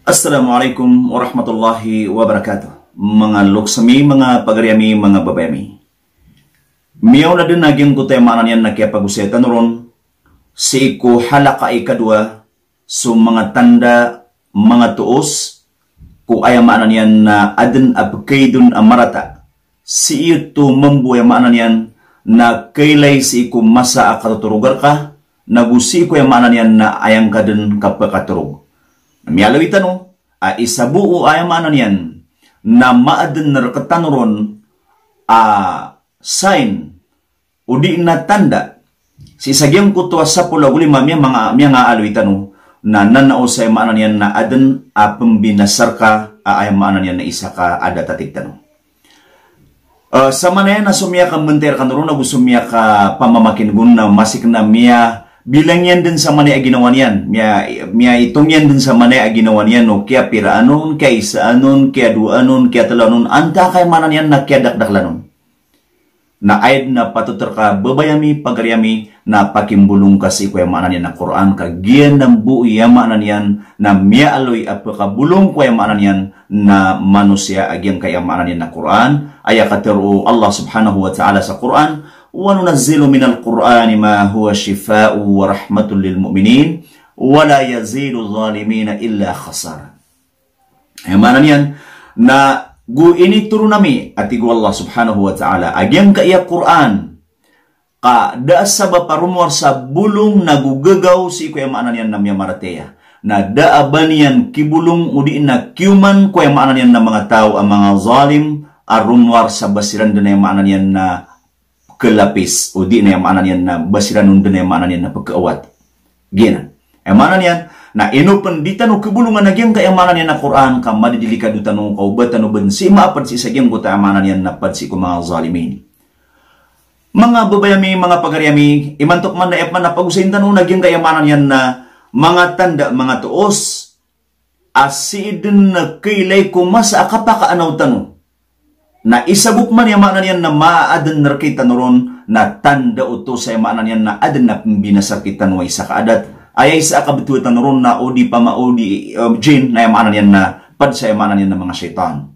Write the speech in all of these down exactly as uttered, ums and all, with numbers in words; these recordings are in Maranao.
Assalamu alaikum warahmatullahi wabarakatuh. Manga loks ami, manga pagari ami, manga babay ami. Miyaona den a giyangkoto a maana niyan na kiyapagosaya tano ron sii ko halaka ikadowa, so manga tanda, manga toos ko aya maana niyan na aden a pekaidon a marata sii oto mambo a maana niyan na kailay sii ko masa a katotoroga reka, nago sii ko aya maana niyan na aya ngka den kapekatorog. Na miyaaloy tano a isa bo o aya maana niyan na maaden rektano ron a sign odi na tanda sii sa giyangkoto a sapolo ago lima, miya manga, miyangaaloy tano na nanaos a aya maana niyan na aden a pembinasa reka a aya maana niyan na isa ka adat a tig tano. Eh, samanaya na so miyakambentay rekano ron ago so miyakapamamakineg on na masik na miyabilang iyan den samanaya a ginawa niyan, miya, miyaitong iyan den samanaya a ginawa niyan o kiyapiraan on, kiyaisaan on, kiyadowaan on, kiyatelon on, antaa ka aya maana niyan na kiyadakdakelan on. Na aya den a patot reka, babay ami, pagari ami, na pakimbolong ka sii ko aya maana niyan na Qur'an, ka giyanan bo i aya maana niyan na miyaaloy a pekabolong ko aya maana niyan na manosiya a giyangkai a maana niyan na Qur'an. Aya katero o Allah subhanahu wa ta'ala sa Qur'an, "Wa nunazzilu minal Qur'ani ma huwa shifa'un wa rahmatun lil mu'minin, wa la yaziduz zalimina illa khasara." Aya maana niyan na go initoron ami, a tig o Allah subhanahu wa ta'ala, a giyangkai a Qur'an, ka da a sabap a romowar sa bolong nago gagaw sii ko aya maana niyan na miyamaratiyaya. Na da a ba niyan kibolong odi na kiyoman ko aya maana niyan na manga taw a manga zalim a romowar sa ba siran den aya maana niyan na kelapis, odi na aya maana niyan na ba siran on den aya maana niyan na pekeawat. Giyanan. Aya maana niyan na ino pen di tano kebolongan a giyangkai a maana niyan na Qur'an, ka madidilikado tano, ka o ba tano ben sii maaped sii sa giyangkoto a maana niyan na ped sii ko manga zalimin. Manga babay ami, manga pagari ami, imanto man na aya pen a pagosayin tano na giyangkai a maana niyan na manga tanda, manga toos a sii den na kailay ko masa a kapakaanaw tano. Na isa bo pen aya maana niyan na maaden rektano ron na tanda oto sa aya maana niyan na aden a pembinasa rektano a isa ka adat. Aya isa a kabetowan tano ron na odi pama odi, eh, jinn, na aya maana niyan na ped sa aya maana niyan na manga shaytan.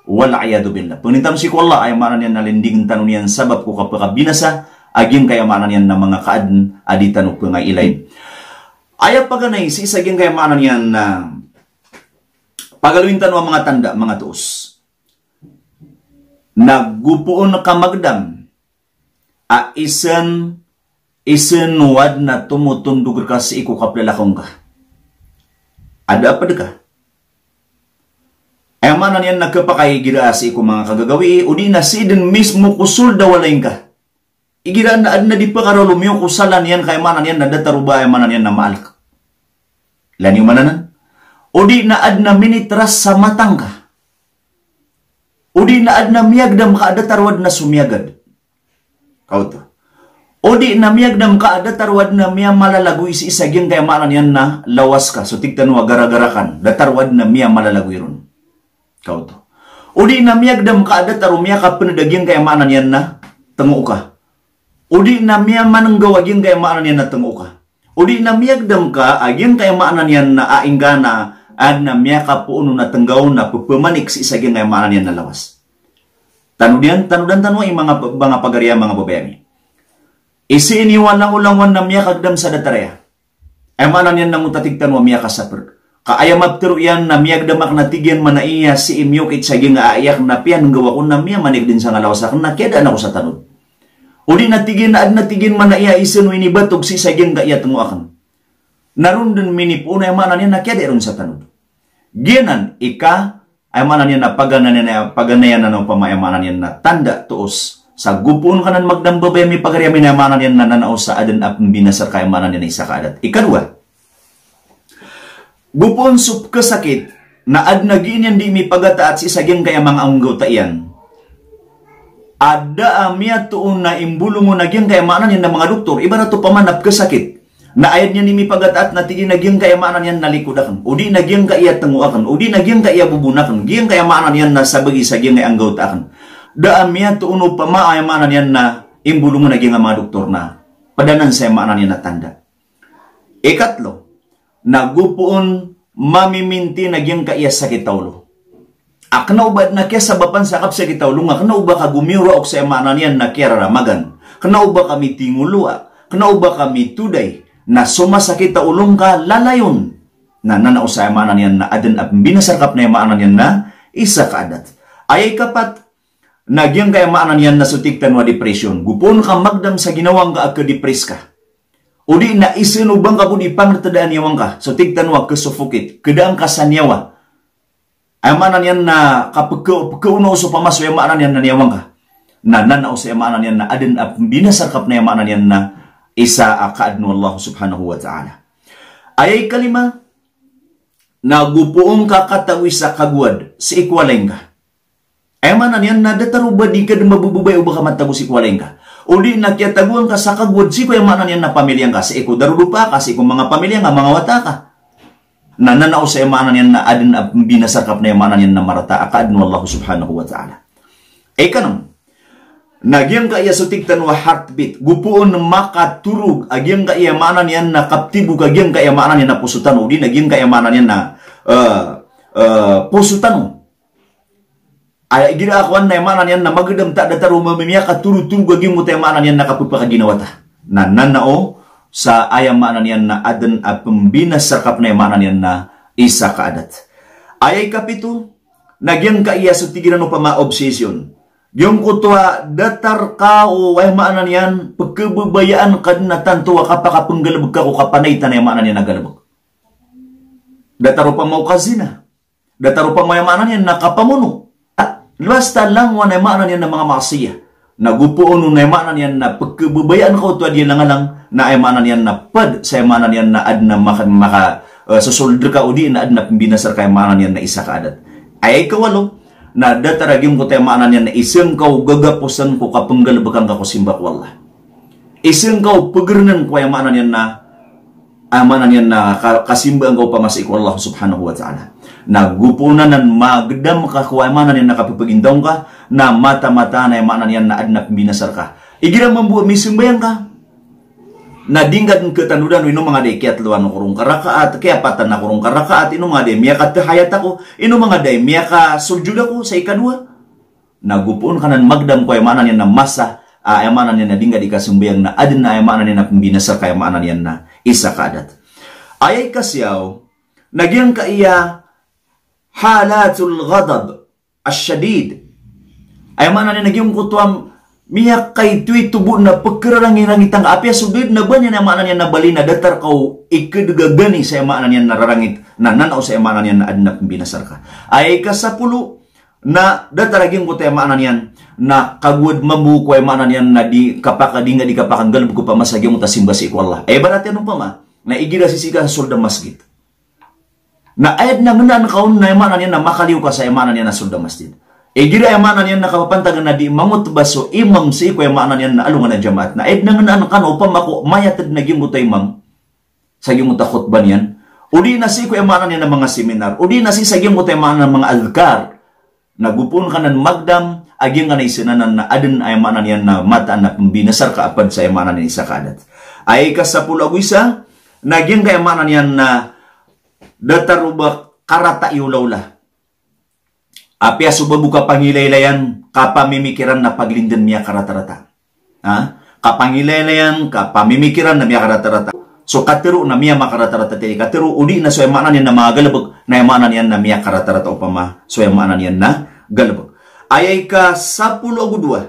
Wal iyadhu billah. Pangnin tano sii ko Allah, aya maana niyan na lindingen tano niyan sabap ko kapekabinasa a giyangkai a maana niyan na manga kaaden a di tano pengailay. Aya paganay sii sa giyangkai a maana niyan na pagaloyin tano a manga tanda, manga toos. Na go poon ka magedam a isen, isen o aden a tomotondog reka sii ko kaplalakaw ngka. Ada a ped ka. Aya maana niyan na kepakaigira sii ko manga kagagawii, odi na sii den mismo ko sold a walay ngka. Igira na aden a di pekarolomiyo ko sala niyan ka aya maana niyan na datar o ba aya maana niyan na maalek. Ilay niyo man anan. Odi na aden a miniteras sa mata ngka. Odi na aden a miyagedam ka a datar o aden a somiyagad. Kaoto. Odi na miyagedam ka a datar o aden a miyamalalagoy sii sa giyangkai a maana niyan na lawas ka. So tig tano a garagarakan. Datar o aden a miyamalalagoy ron. Kaoto. Odi na miyagedam ka a datar o miyakapened a giyangkai a maana niyan na tengo ka. Odi na miyamanenggaw a giyangkai a maana niyan na tengo ka. Odi na miyagedam ka a giyangkai a maana niyan na aingga na aden a miyakapoono na tenggaw na pepemanik sii sa giyangkai a maana niyan na lawas. Tanod iyan, tanodan tano i manga, manga pagari a manga babay ami. Isii niyo a langolangowan na miyakagedam sa datar aya. Aya maana niyan na ngoto a tig tano a miyakasaper. Ka aya mapetero iyan na miyagedam aken a tig iyan manaya sii miyokit sa giyangkai a aya aken a piyanenggaw ako na miyamanik den sangka lawas aken na kiyadaan ako sa tanod. Odi na tig iyan, aden a tig iyan manaya isen o inibatog sii sa giyangkai a tengo aken. Na ron den minipoon, aya maana niyan na kiyada iron sa tanod. Giyanan i ka, aya maana niyan na paganayan, paganayan na opama aya maana niyan na tanda toos. Sa go poon ka nan magedam, babay ami, pagari ami, na aya maana niyan na nanaos sa aden a pembinasa reka, aya maana niyan na isa ka adat. Ikadowa, go poon so pekesakit na aden a gii niyan di mipagataat sii sa giyangkai a manga anggawta iyan a da a miyatoon a imbolongon a giyangkai a maana niyan na manga doktor. Ibarat opama na pekesakit na aya den iyan di mipagataat na tig iyan a giyangkai a maana niyan na likod aken, odi na giyangkai a tengo aken, odi na giyangkai a bobon aken, giyangkai a maana niyan na sabagi sa giyangkai a anggawta aken. Da a miyatoon opama aya maana niyan na imbolongon a giyangkai a manga doktor na ped anan sa aya maana niyan na tanda. Ikatlo, na go poon mamiminti na giyangkaya sakit a olo. A kena o ba aden a kiyasabapan sa kapsakit a olo nga, kena o ba ka gomiyoraok sa aya maana niyan na kiyararamagan, kena o ba ka mitingoloa, kena o ba ka mitoday, na so masakit a olo ngka lalayon. Na nana o sa aya maana niyan na aden a pembinasa rka pen aya maana niyan na isa ka adat. Aya ikapat, na giyangkaya maana niyan na so tig tano a depression. Gopoon ka magdam sa ginawa ngka a ke-depress ka. O di na isen o ba ngka bo di pangertedaan i yawa ngka. So tig tano a ke-suffocate, kedaan ka sa niyawa. Aya maana niyan na kapeke-, pekeona o so pamaso aya maana niyan na niyawa ngka. Na nana o sa aya maana niyan na aden a pembinasa rka pen aya maana niyan na isa a kaaden o Allah subhanahu wa ta'ala. Aya ikalima, na gopoon ka katawi sa kagowad sii ko walay ngka. Aya maana niyan na datar o ba di ka den mabebebaya o ba ka matago sii ko walay ngka. O di na kiyatagoan ka sa kagowad sii ko aya maana niyan na pamilya ngka, sii ko darodopa ka, sii ko manga pamilya ngka, manga wata ka. Na nana o sa aya maana niyan na aden a pembinasa rka pen aya maana niyan na marata a kaaden o Allah subhanahu wa ta'ala. Ikanem, na giyangkaya so tig tano a heartbeat, gopoon makatorog a giyangkaya maana niyan na kaptibo ka giyangkaya maana niyan na poso tano, o di na giyangkaya maana niyan na, eh, eh, poso tano. Aya igira a kowan na aya maana niyan na magedam ta datar o mamimiyakatorotoroga giyangkoto aya maana niyan na kapepakaginawata. Na nana o sa aya maana niyan na aden a pembinasa rka pen aya maana niyan na isa ka adat. Aya ikapito, na giyangkaya so tig iran opama obsession. Giyangkoto a datar ka o aya maana niyan pekebebayaan ka den a tanto a kapakapenggalebek ka ko kapanaitan aya maana niyan na galebek. Datar opama o kazina. Datar opama aya maana niyan na kapamono. Ah, basta langowan aya maana niyan na manga maasiyah. Na gopoon on aya maana niyan na pekebebayaan ka oto a di langalang, na aya maana niyan na ped sa aya maana niyan na aden a maka, maka, eh, sosold rka o di na aden a pembinasa rka aya maana niyan na isa ka adat. Aya ikawalo, na datar a giyangkoto aya maana niyan na isen ka o gagaposan ko kapenggalebekan ka ko simba ko Allah. Isen ka o pegerenen ko aya maana niyan na, aya maana niyan na ka-, kasimbaan ka opama sii ko Allah subhanahu wa ta'ala. Na gopoon anan magedam ka ko aya maana niyan na kapepegintaw ngka, na mata-mata na aya maana niyan na aden a pembinasa rka. Igira mambo a misimbayang ka, na di ngka den ketanodan o ino manga da i kiyatelo a korong ka rakaat, kiyapatan a korong ka rakaat, ino manga da i miyakatahayat ako, ino manga da i miyakasojod ako sa ikadowa. Na gopoon ka nan magedam ko aya maana niyan na masa, ah, aya maana niyan na di ngka di kasembayang na aden a aya maana niyan na pembinasa rka aya maana niyan na isa ka adat. Aya ikasiyaw, na giyangkaya halatul ghadab ash-shadid. Aya maana niyan na giyangkoto a miyakaitoito bo na pekerarangirangitan ka, apiya so da den a ba niyan aya maana niyan na bali na datar ka o ikedegagani sa aya maana niyan na rarangit, na nana o sa aya maana niyan na aden a pembinasa rka. Aya ikasapolo, na datar a giyangkoto aya maana niyan na kagowad mambo ko aya maana niyan na di kapaka, di ngka di kapakanggalebek opama sa giyangkoto a simba sii ko Allah. Aya ibarat iyan opama na igira sisii ka sa sold a masgit. Na aya den a ngenaan ka on na aya maana niyan na makaliyo ka sa aya maana niyan na sold a masgit. Igira aya maana niyan na kapapantagan na di mangotba so imam sii ko aya maana niyan na alongan a jamaat. Na aya den a ngenaan ka on opama ko mayat den a giyangkoto a imam sa giyangkoto a khutbah niyan. O di na sii ko aya maana niyan na manga seminar. O di na sii sa giyangkoto a aya maana na manga adhkar. Na gopoon ka nan magedam a giyangkanan a isen anan na aden a aya maana niyan na mataan a pembinasa rka a ped sa aya maana niyan isa ka adat. Aya ikasapolo ago isa, na giyangkaya maana niyan na datar o ba karata i olaola. Apiya so ba bo kapangilaylayan, kapamimikiran na paglinden miyakaratarata. Ha? Kapangilaylayan, kapamimikiran na miyakaratarata. So katero na miyamakarataratatay i katero, o di na so aya maana niyan na manga galebek, na aya maana niyan na miyakaratarata opama so aya maana niyan na galebek. Aya ikasapolo ago dowa.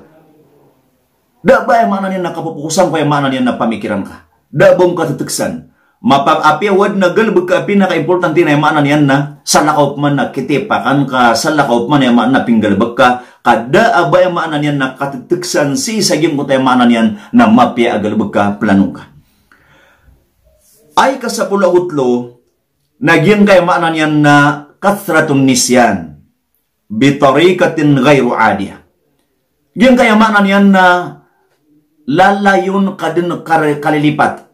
Da a ba aya maana niyan na kapopokosan ko aya maana niyan na pamikiran ka. Da a ba on kateteksan. Mapa-, apiya o aden a galebek ka a pinakaimportante na aya maana niyan na salakaw pman a kitipakan ka, salakaw pman aya maana na pinggalebek ka, ka da a ba aya maana niyan na kateteksan sii sa giyangkoto aya maana niyan na mapiya a galebek ka, plano ngka. Aya ikasapolo ago telo, na giyangkaya maana niyan na kathratun nisyan bi tariqatin ghairu adiyah. Giyangkaya maana niyan na lalayon ka den kar-, kalilipat.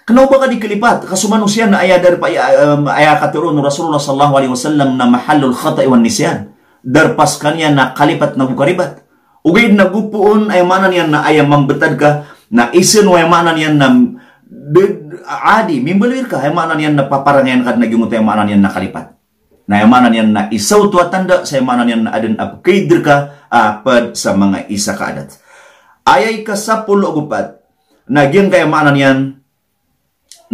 Kena o ba ka di kalipat, ka so manosiya na aya darpa, aya, em, aya katero o Rasulullah sallallahu alaihi wasallam na mahallul khata'i wan nisyan. Darpa sekaniyan na kalipat nago karibat. Ogaid na gopoon aya maana niyan na aya mambetad ka, na isen o aya maana niyan na Ded, adi, mimbaloy rka, aya maana niyan na paparangayan ka dn a giyoto aya maana niyan na kalipat. Na aya maana niyan na isa oto a tanda sa aya maana niyan na adn a pkaid rka a pd sa manga isa ka adat. Aya ika sapolo ago pat, na giyangkaya maana niyan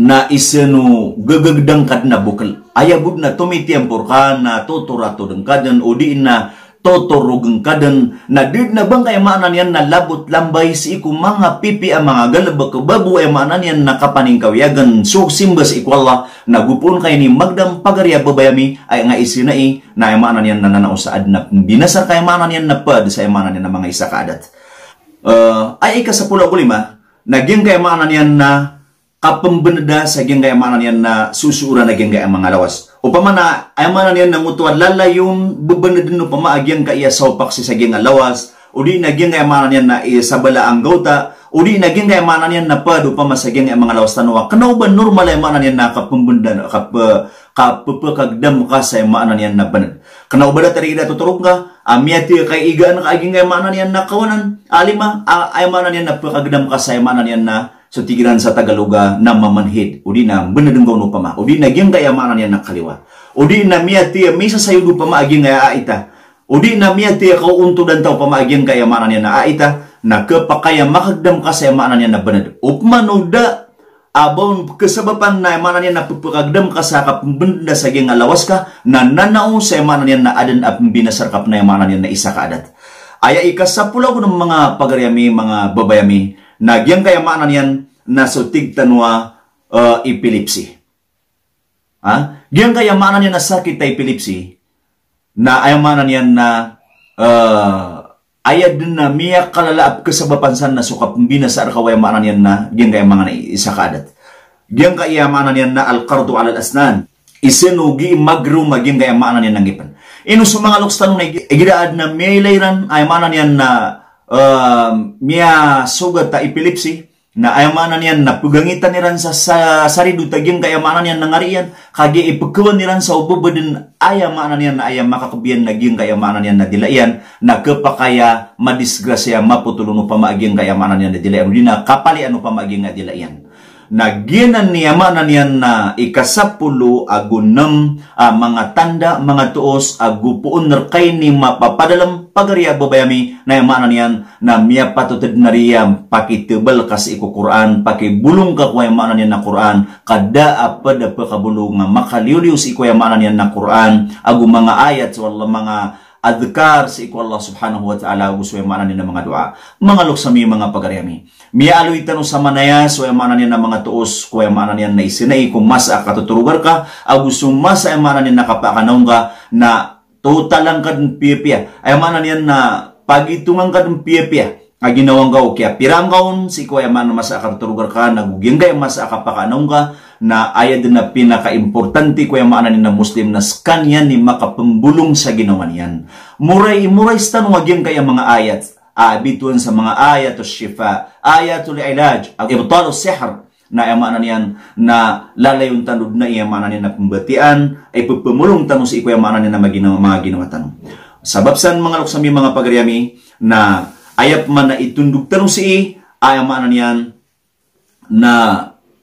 na isano gagagdang ka dn a bokl. Aya bo dn a tomitiyampo rka na totoratodn ka dn, odi na totorogn ka dn, na di dn a ba ngka aya maana niyan na labot lambay sii ko manga pipiya a manga galbk, ba bo aya maana niyan na kapaningkawiyagan so simba sii ko Allah, na go poon ka ini magdam pagari a babay ami, aya nga isina i, na aya maana niyan na nanao sa adn a pmbinasa rka aya maana niyan na pd sa aya maana niyan na manga isa ka adat. Eh, aya ika sapolo ago lima, na giyangkaya maana niyan na kapmbnda sa giyangkaya maana niyan na sosooran a giyangkaya manga lawas. Opama na aya maana niyan na ngoto a lalayon bbndn opama a giyangkaya saopak sii sa giyangkaya lawas, odi na giyangkaya maana niyan na i sabala a nggawta, odi na giyangkaya maana niyan na pd opama sa giyangkaya manga lawas tano a kna o ba normal aya maana niyan na kapmbnda, kap-, kappakagdam ka sa aya maana niyan na bnd. Kna o ba datar i da totorog ka a miyathiya ka i igaan ka a giyangkaya maana niyan na kawanan a lima, a, aya maana niyan na pkagdam ka sa aya maana niyan na so tig iran sa Tagalog a namamanhid, odi na bnd ngka on opama, odi na giyangkaya maana niyan na kaliwa, odi na miyathiya misasayod opama a giyangkaya aita, odi na miyathiya ka o ontodan ta opama a giyangkaya maana niyan na aita, na khapakay a makagdam ka sa aya maana niyan na bnd. Opama o da a ba on kasabapan na aya maana niyan na pphakagdam ka sa kapmbnda sa giyangkaya lawas ka, na nanao sa aya maana niyan na adn a pmbinasa rka pn aya maana niyan na isa ka adat. Aya ika sapolo ago nm, manga pagari ami, manga babay ami, na giyangkaya maana niyan na so tig tano a, eh, epilepsy. Ha? Giyangkaya maana niyan na sakit a epilepsy, na aya maana niyan na, eh, aya dn a miyakalala a pkhasabapan san na so kapmbinasa rka o aya maana niyan na giyangkaya manga isa ka adat. Giyangkaya maana niyan na al-qardu ala al-asnan. Isano gii magrom a giyangkaya maana niyan na ngipn. Ino so manga loks tano na ig-, igira adn a miyailay ran, aya maana niyan na, eh, miyasogat a epilepsy, na aya maana niyan na pgangitan iran sa, sa, saridot a giyangkaya maana niyan na ngari iyan, kagiya ipkhawan iran sa o ba ba dn aya maana niyan na aya makakbiyan na giyangkaya maana niyan na dila iyan, na khapakay a madisgrasya, mapotol on opama a giyangkaya maana niyan na dila iyan, odi na kapalian opama a giyangkaya dila iyan. Na giyanan i aya maana niyan na ika sapolo ago nm a manga tanda, manga toos, ago poon rka ini mapapadalm, pagari a babay ami, na aya maana niyan na miyapatot dn a riya pakitbal ka sii ko Qur'an, pakibolong ka ko aya maana niyan na Qur'an, ka da a pd a pkhabolong a makaliyoliyo sii ko aya maana niyan na Qur'an, ago manga ayat so Allah, manga adhkar sii ko Allah subhanahu wa ta'ala, ago so aya maana niyan na manga doa. Manga loks ami, manga pagari ami, miyaaloy tano sa manaya so aya maana niyan na manga toos ko aya maana niyan na isina i ko masa a katotoroga rka, ago so masa aya maana niyan na kapakanaw ngka, na totalan ka dn piyapiya. Aya maana niyan na pagitongan ka dn piyapiya a ginawa ngka o kiyapira ngka on sii ko aya maana masa a katotoroga rka, na go giyangkaya masa a kapakanaw ngka, na aya dn a pinakaimportante ko aya maana niyan na Muslim na skaniyan i makapmbolong sa ginawa niyan. Moray, moray sa tano a giyangkaya manga ayat a bitowan sa manga ayatus shifa, ayatul ilaj, ibtalus sihr, na aya maana niyan na lalayon tano dn a aya maana niyan na pmbatiyaan, ipphamolong tano sii ko aya maana niyan na maginawa, manga ginawa tano. Sabap san, manga loks ami, manga pagari ami, na aya pman a itondog tano sii, aya maana niyan na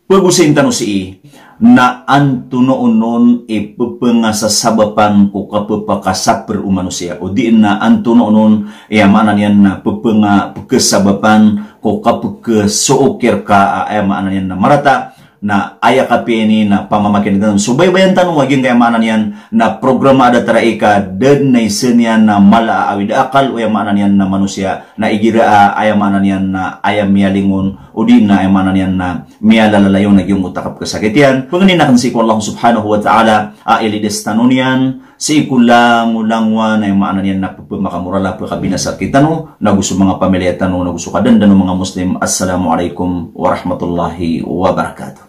pagosayn tano sii, na antonaa onon i pphangasasabapan ko kapphakasapr o manosiya, odi na antonaa onon i aya maana niyan na pphanga-, pkhasabapan ko kapkhasookir ka a aya maana niyan na marata, na aya kapiya ini na pamamakineg tano. So baybayan tano a giyangkaya maana niyan na programa a datar a ika da dn a isa niyan na mala a awid a akal o aya maana niyan na manosiya, na igira a aya maana niyan na aya miyalingon, odi na aya maana niyan na miyalalalayon a giyangkoto a kapkhasakit iyan. Pangnin akn sii ko Allah subhanahu wa ta'ala a ilidas tano niyan sii ko langolangowan a aya maana niyan na pphamakamorala, pkhabinasa rktano, na go so manga pamilya tano, na go so kadandano manga Muslim. Assalamu alaikum warahmatullahi wabarakatuh.